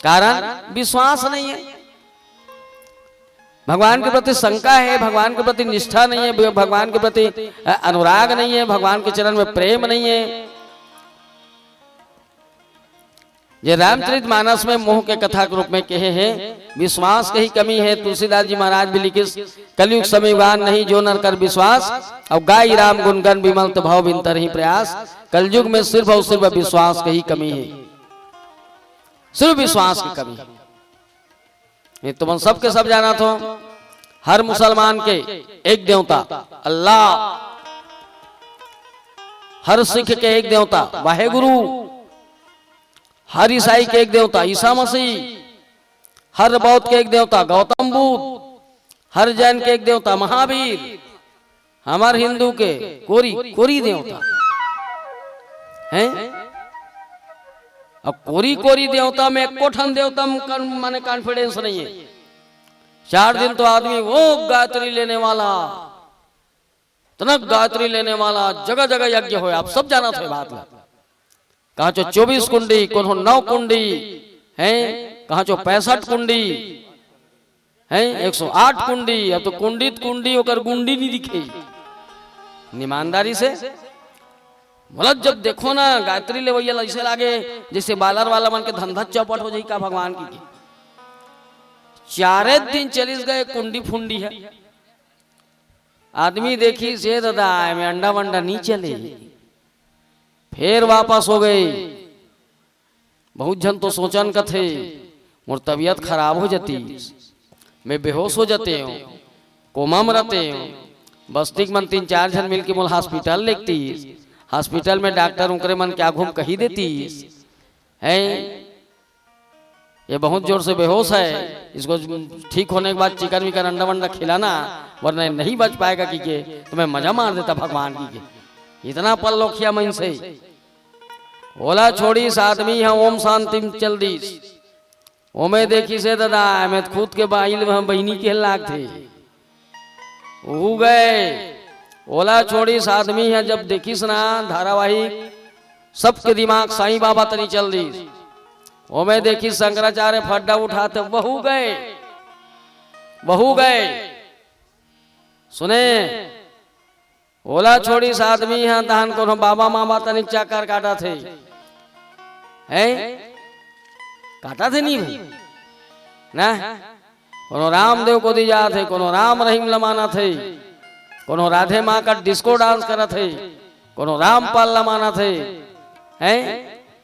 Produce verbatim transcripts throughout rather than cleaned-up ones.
कारण विश्वास नहीं है, भगवान के प्रति शंका है, भगवान के प्रति निष्ठा नहीं है, भगवान के प्रति, अ, अनुराग नहीं है, भगवान के चरण में प्रेम नहीं है। जे रामचरित मानस में मोह के कथा के रूप में कहे हे, विश्वास के ही कमी हे। तुलसीदास जी महाराज भी लिखिस, "कलयुग समय युगान नहीं, जो नर कर विश्वास, अउ गाई राम गुण गण विमल, त भव बिन तरहीं प्रयास।" कलयुग में सिर्फ अउ सिर्फ विश्वास के ही कमी हे, सिर्फ विश्वास की कमी हे। ये तुमन सबके सब जानत हो, हर मुसलमान के एक देवता अल्लाह, हर सिख के एक देवता वाहेगुरु, हर ईसाई के एक देवता ईसा मसीह, हर बौद्ध के एक देवता गौतम बुद्ध, हर जैन के एक देवता महावीर, हमर हिंदू के कोरी, कोरी देवता हैं। अब कोरी, कोरी देवता में एको ठन देवता में कन-, माने confidence नहीं है। चार दिन तो आदमी वो गायत्री लेने वाला, तनक गायत्री लेने वाला, जगह जगह यज्ञ होय, आप सब जानत हो बात ला। कहाँ चो चौबीस कुंडी, कोनो नौ कुंडी हैं, कहाँ चो पैंसठ कुंडी हैं, एक सौ आठ कुंडी। अब तो कुंडित कुंडी ओकर गुंडी नहीं दिखे। ईमानदारी से बोला, जब देखो ना गायत्री लेवैया ला, ऐसे लागे जैसे बालर वाला मन के धंधा चौपट हो जाई का भगवान की, की। चारे दिन चलिस गए कुंडी फुंडी है। आदमी देखिस, "ए दादा, एमे अंडा वंडा नहीं चले।" फेर वापस हो गए। बहुत झन तो सोचन कथे, "मोर तबीयत खराब हो जाती, मैं बेहोश हो जाते हूँ, कोमा में रहते हूँ।" बस्ती के मन तीन चार झन मिलके मोला हॉस्पिटल लेगतीस, हॉस्पिटल में डॉक्टर उनकरे मन के आघू में कही देतीस, हैं, "ये बहुत जोर से बेहोश है, इसको ठीक होने के बाद चिकन विकन अंडा वंडा खिलाना, वरना ये नहीं बच पाएगा," की के, तो मैं मजा मार देता भगवान की के। इतना परलोकिया मन से। ओला छोड़िस आदमी ह ओम शांति में चल दीस। ओमे देखिस हे दादा, एमे खुद के बाइल में बहिनी के लागथे। ऊ गए। ओला छोड़िस आदमी ह जब देखिस ना धारावाहिक, सबके दिमाग साईं बाबा तनी चल दीस। ओमे देखिस शंकराचार्य फड्डा उठाते, वहू गए, वहू गए। सुने, ओला छोड़िस आदमी ह तहन कोनो बाबा मामा तनिक चक्कर काटत हे। हैं? काटत हे नहीं भाई? ना? कोनो रामदेव कोती जात हे, कोनो राम रहीम ल मानत हे, कोनो राधे माँ का डिस्को डांस करत हे, कोनो रामपाल ल मानत हे। हैं?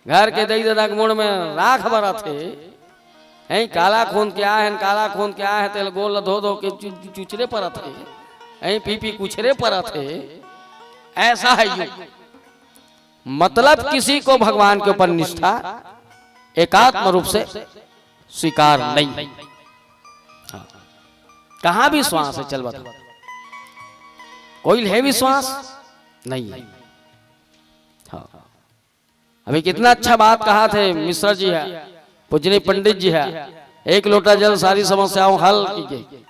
घर के दई ददा के मुड़ में राख बरत हे। हैं, काला खून क्या है, काला खून क्या है, तेल गोल धो धो के चु-, चु-, चुचरे परत हे। हैं, पी पी कुचरे परत हे। ऐसा है युग। मतलब किसी को भगवान के ऊपर निष्ठा एकात्म रूप से स्वीकार नहीं। हाँ। कहाँ विश्वास है, चल बता। कोई है विश्वास? नहीं है। हाँ। अभी कितना अच्छा बात कहा थे मिश्रा जी है, पूजनीय पंडित जी है, एक लोटा जल सारी समस्याओं हल की गई।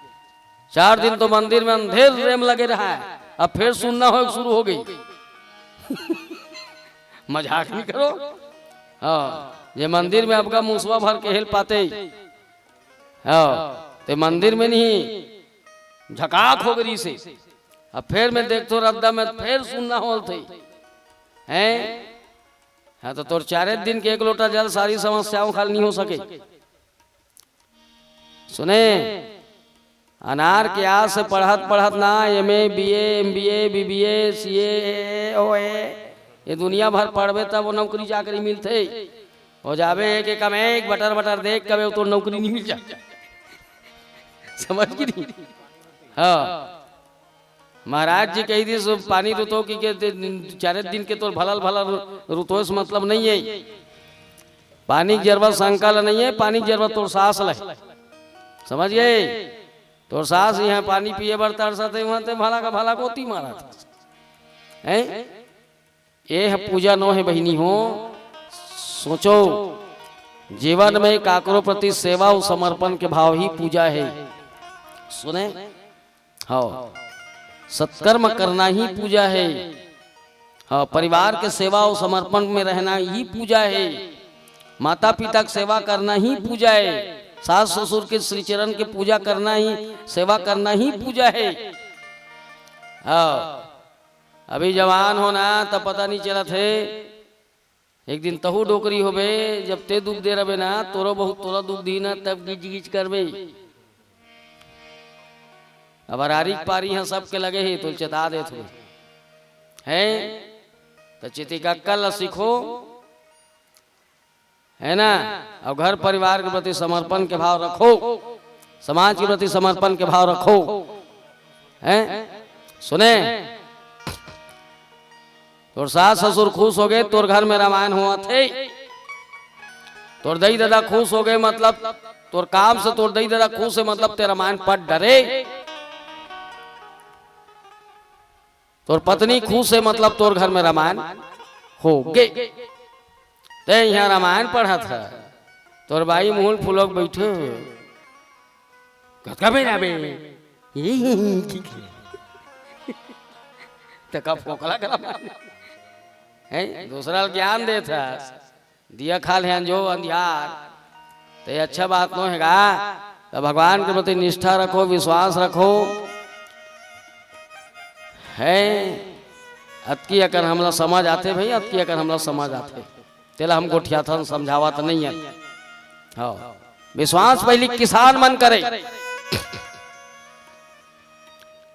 चार दिन तो मंदिर में अंधेर रेम लगे रहा है, अब फिर सुनना हो शुरू हो गई। मजाक नहीं करो। हाँ, ये मंदिर में आपका मुसवा भर के हेल पाते। हाँ, ते मंदिर में नहीं, झकाक हो गई से। अब फिर मैं देखतो रद्दा में फिर सुनना होल थे। हैं? हाँ, तो तोर चारे दिन के एक लोटा जल सारी समस्याओं का हल नहीं हो सके। सुने, अनार के आस से पढ़त पढ़त ना M A, B A, M बी ए, बी बी ए, सी ए, ए, ओ ए, ये दुनिया भर पढ़बे तब वो नौकरी चाकरी मिलथे। हो जाबे एक एकम एक बटर बटर देख कबे तो नौकरी नहीं मिल जाए। समझ की नहीं? हाँ। महाराज जी कही दिस, "पानी रुतो की के दे-, चारे दिन के तोर भलल भलल रु-, रुतोस मतलब नहीं है। पानी के जरूरत शंका ला नहीं है, पानी के जरूरत तोर सास ला है।" समझ गए? तोर सास यहाँ पानी पिए बर तरसत है, वहाँ ते भला का भला गोती मारत है। हैं? ये ह पूजा नो है बहिनी हो। सोचो, जीवन में काकरो प्रति सेवा और समर्पण के भाव ही पूजा है। सुने? हाँ, सत्कर्म करना ही पूजा है। हाँ, परिवार के सेवा और समर्पण में रहना ही पूजा है। माता पिता के सेवा करना ही पूजा हे। सास ससुर के श्री चरण के पूजा करना ही, सेवा करना ही पूजा हे। हाँ, अभी जवान हो ना, त पता नहीं चलत हे। एक दिन तहू डोकरी होबे, जब ते दुख दे रबे ना, तोरो बहुत तोला दुख दी ना, तब गिच गिच करबे। अब अरारी के पारी ह सबके लगे हे, तो चेता देत हों। हैं? त चितिकक्कल ल सीखो, है ना? अउ घर परिवार के प्रति समर्पण के भाव रखो, समाज के प्रति समर्पण के भाव रखो। हैं? सुने, तोर सास ससुर खुश होगे, तोर घर में रामायण होवत हे। तोर दई ददा खुश होगे, मतलब तोर काम से तोर दई ददा खुश हे, मतलब ते रामायण पढ़ डरे। तोर पत्नी खुश हे, मतलब तोर घर में रामायण होगे। ते इहाँ रामायण पढ़त हे, तोर बाई मुँह ल फुलोक बइठे हे। कतका बेरा बे? ठीक हे। त का फोकला करा माने? हैं? दूसरा ल ज्ञान देत हस। दिया खा ले अंजो अंधियार। त ये अच्छा बात नो हे गा। त भगवान के प्रति निष्ठा रखो, विश्वास रखो। हैं? अतकी अकन हमला समझ आथे भई, अतकी अकन हमला समझ आथे। तेला हम गोठियाथन, समझावत नइयन। हाँ, विश्वास पहिली किसान मन करे।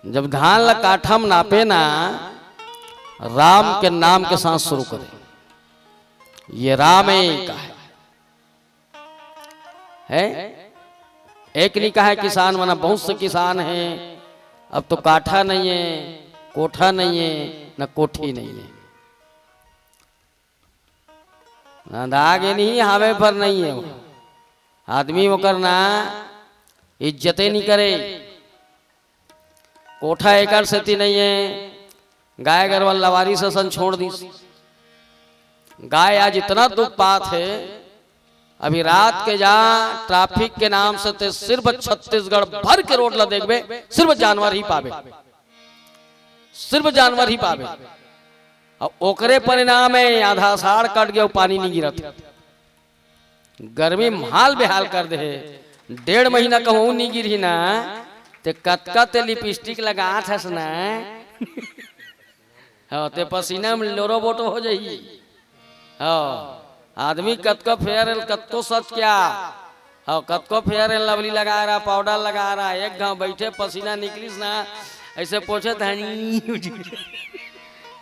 जब धान ला काठा म नापे ना, राम के नाम के साथ शुरू करे, ये राम हे कहे। हैं? एक नइ कहे किसान मन, बहुत से किसान हे, अब तो काठा नइ हे, कोठा नइ हे, न कोठी नइ हे। ना दागे नहीं हावे पर नहीं हे। आदमी ओकर ना इज्जते नहीं करे। कोठा एकर सेती नहीं हे, गाय गरवा लवारिस असन छोड़ दिस। गाय आज इतना दुख पात हे, अभी रात के जा ट्रैफिक के नाम से ते सिर्फ छत्तीसगढ़ भर के रोड ला देखबे, सिर्फ जानवर ही पाबे, सिर्फ जानवर ही पाबे। अउ ओकरे परिणाम हे, आधा साड़ कट गे अउ पानी नहीं गिरत। गर्मी म हाल बेहाल कर दे हे। डेढ़ महीना कहूँ नहीं गिरही ना, ते कतका ते लिपस्टिक लगात हस ना। हाँ, ते पसीना म लोरो बोटो हो जाही। हाँ, आदमी कतको फेयर एंड कतको सच क्या, हाँ, कतको फेयर एंड लवली लगा रहा, पाउडर लगा रहा, एक घाव बैठे पसीना निकलिस ना, ऐसे पोछे त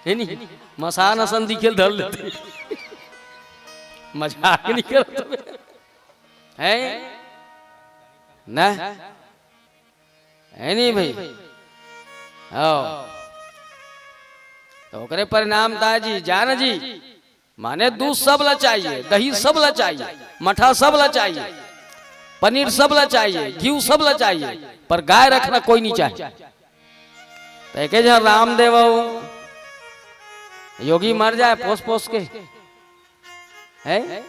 हे नी, मसान असन दिखे ल धर लेथे। मजाक नहीं करत हे। हैं? ना? हे नहीं भई? हाँ। त ओकरे परिणाम ताय जी, जान जी, माने दूध सब ला चाहिए, दही सब ला चाहिए, मठा सब ला चाहिए, पनीर सब ला चाहिए, घीव सब ला चाहिए, पर गाय रखना कोई नहीं चाहिए। त एके झन रामदेव अउ योगी मर जाए पोस पोस के, हैं?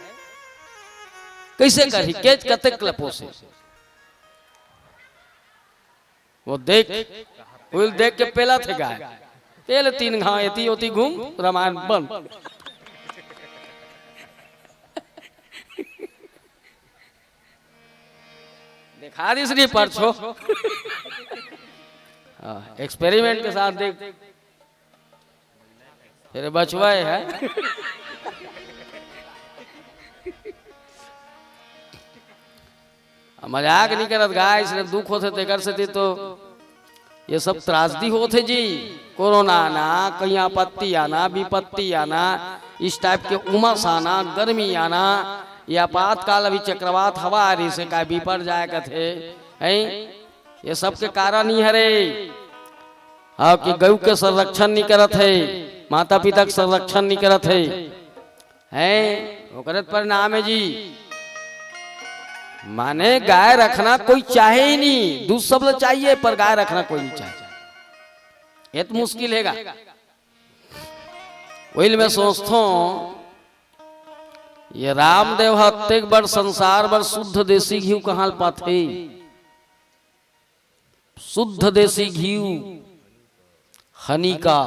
कैसे करही? के कतेक ल पोसे? वो देख, उइल देख के पेलत हे गाय। तेल तीन घाव एती ओती घूम, रामायण बंद। देखा दिस नहीं परछो। हाँ, एक्सपेरिमेंट के साथ देख। तेरे बचवा हे। मजाक नहीं करत गाय, सिर्फ दुख होथे तेकर सेती तो ये सब त्रासदी होथे जी। कोरोना आना, कहीं आपत्ति आना, विपत्ति आना, इस टाइप के उमस आना, गर्मी आना, ये आपातकाल अभी चक्रवात हवा आ रही से काय बिपट जाए कथे, हैं? ये सब के कारण ही हरे। हाँ, कि गऊ के संरक्षण नहीं करत हे, माता पिता के संरक्षण नहीं करत हे, हैं? ओकरे त परिणाम हे जी। माने गाय रखना कोई चाहे ही नहीं, दूध सब ल चाहिए पर गाय रखना कोई नहीं चाहे। ये तो मुश्किल हे गा। वही मैं सोचथों, ये रामदेव ह अतेक बड़ संसार बर शुद्ध देसी घीव कहाँ ल पाथे? शुद्ध देसी घीव, हनी का।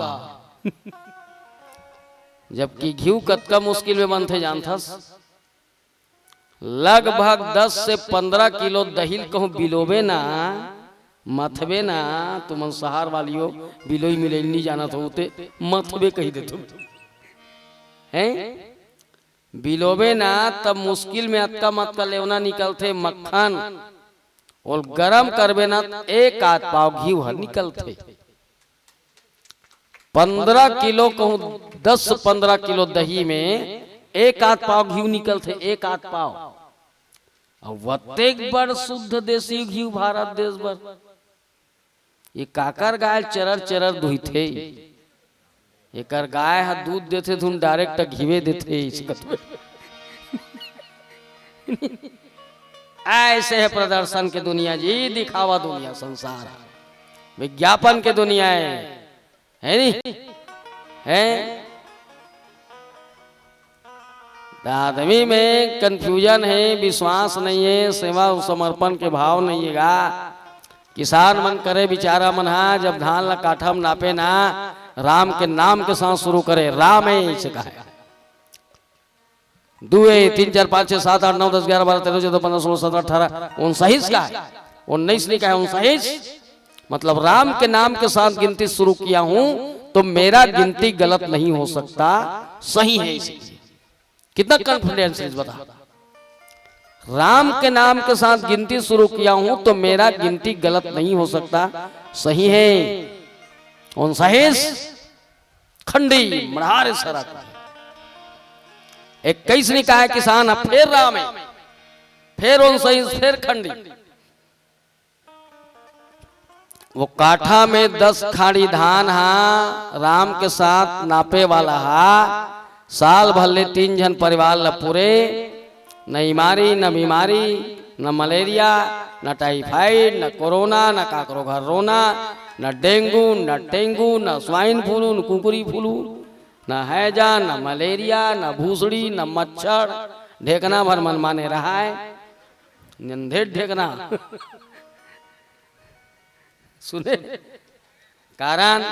जबकि घीव कतका मुश्किल में बनथे जानथस? लगभग दस से पंद्रह किलो दही ल कहूँ बिलोबे ना, मथबे ना, तुमन सहर वाली हो, बिलोई मिलोई नहीं जानत हो ते, मथबे कही देथो। हैं? बिलोबे ना, तब मुश्किल में अतका मतका लेवना निकलथे, मक्खन। ओल गरम करबे ना, एक आध पाव घीव ह निकलथे। पंद्रह किलो कहूँ, दस पंद्रह किलो दही में एक आध पाव घीव निकलथे, एक आध पाव। अउ वतेक बड़ शुद्ध देसी घीव भारत देश बर। ये काकर गाय चरर चरर दुहिथे? एकर गाय ह दूध देथे धुन direct घीवे देथे, इसे कथबे। ऐसे है प्रदर्शन के दुनिया जी, दिखावा दुनिया, संसार है, विज्ञापन के दुनिया है, है नी? है। त आदमी में confusion है, विश्वास नहीं है, सेवा अउ समर्पण के भाव नहीं है गा। किसान मन करे बिचारा मन हा, जब धान ला काठा म नापे ना, राम के नाम के साथ शुरू करे, राम है इसे कहे। दू है, तीन, चार, पाँच, छः, सात, आठ, नौ, दस, ग्यारह, बारह, तेरह, चौदह, पन्द्रह, सोलह, सत्रह, अठारह, उनसहिस का है, उन्नीस नहीं कहे, उनसहिस। मतलब राम के नाम के साथ गिनती शुरू किया हूं तो मेरा गिनती गलत नहीं हो सकता, सही है इसे। कितना कॉन्फिडेंस है इस, बता। राम के नाम के साथ गिनती शुरू किया हूं तो मेरा गिनती गलत नहीं हो सकता, सही है। उनसहिस खंडी मढ़ार सरक। इक्कीस नहीं कहा है किसान, अब फिर राम है, फिर उनसहिस, फिर खंडी। वो काठा में दस खाड़ी धान हा, राम के साथ नापे वाला हा, साल भर ले तीन झन परिवार ला पूरे, न इमारी, न बीमारी, न मलेरिया, न टाइफाइड, न कोरोना, न काकरो घर रोना, न डेंगू, न टेंगू, न स्वाइन फ्लू, न कुकुरी फ्लू, न हैजा, न मलेरिया, न भूसड़ी, न मच्छर, ढेकना भर मन माने रहाय, नंधे ढेकना। सुने, कारण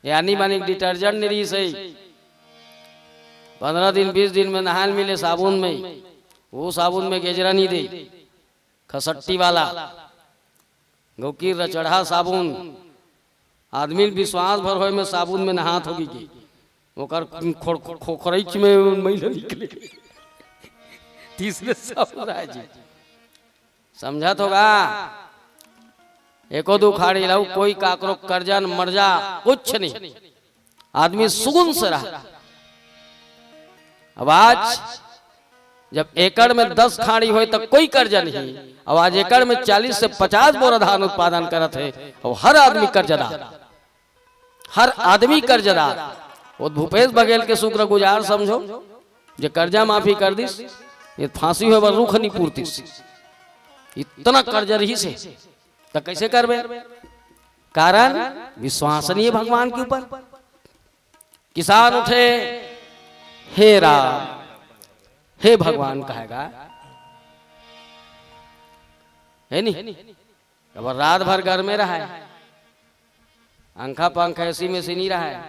यानी मानी डिटर्जेंट नहीं रही सही। पन्द्रह दिन, बीस दिन में नहान मिले साबुन में, वो साबुन में गेजरा नहीं दे, खसट्टी वाला, गौकी रचढ़ा साबुन। आदमी ल विश्वास भर होय में साबुन में नहात होगी के, ओकर खोर-, खोखरैच में मैला निकले। तीसरे साबुन आए जी। समझत होगा, एको दू खाड़ी लाऊ, कोई काकरो कर्जा न मर्जा, कुछ नहीं। आदमी सुगुन से रहा। अब आज जब एकड़ में दस खाड़ी होय त कोई कर्जा नहीं, अब आज एकड़ में चालीस से पचास बोरा धान उत्पादन करत है, अब हर आदमी कर्जदार, हर आदमी कर्जदार। वो भूपेश बघेल के शुक्रगुजार समझो, जे कर्जा माफी कर दिस, ये फांसी होय बर रुख नहीं पूरतिस, इतना कर्जा रहिस हे, त कैसे करबे? कारण विश्वास नहीं है भगवान के ऊपर। किसान उठे, "हे राम, हे भगवान," कहेगा, है नी? अब रात भर घर में रहा है, अंखा पंखा एसी में से नहीं रहा है,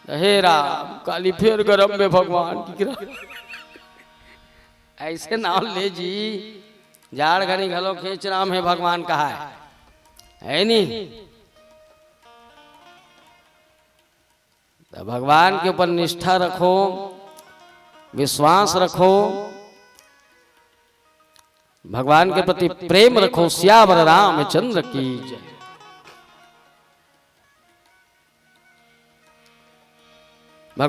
तो "हे राम, काली फेर गरम में भगवान की गिरा।" ऐसे नाम ले जी, जाड़ घनी घलो खेच राम हे भगवान कहा है, है नी? तो भगवान के ऊपर निष्ठा रखो, विश्वास रखो, भगवान के प्रति प्रेम रखो। सियावर रामचंद्र की जय।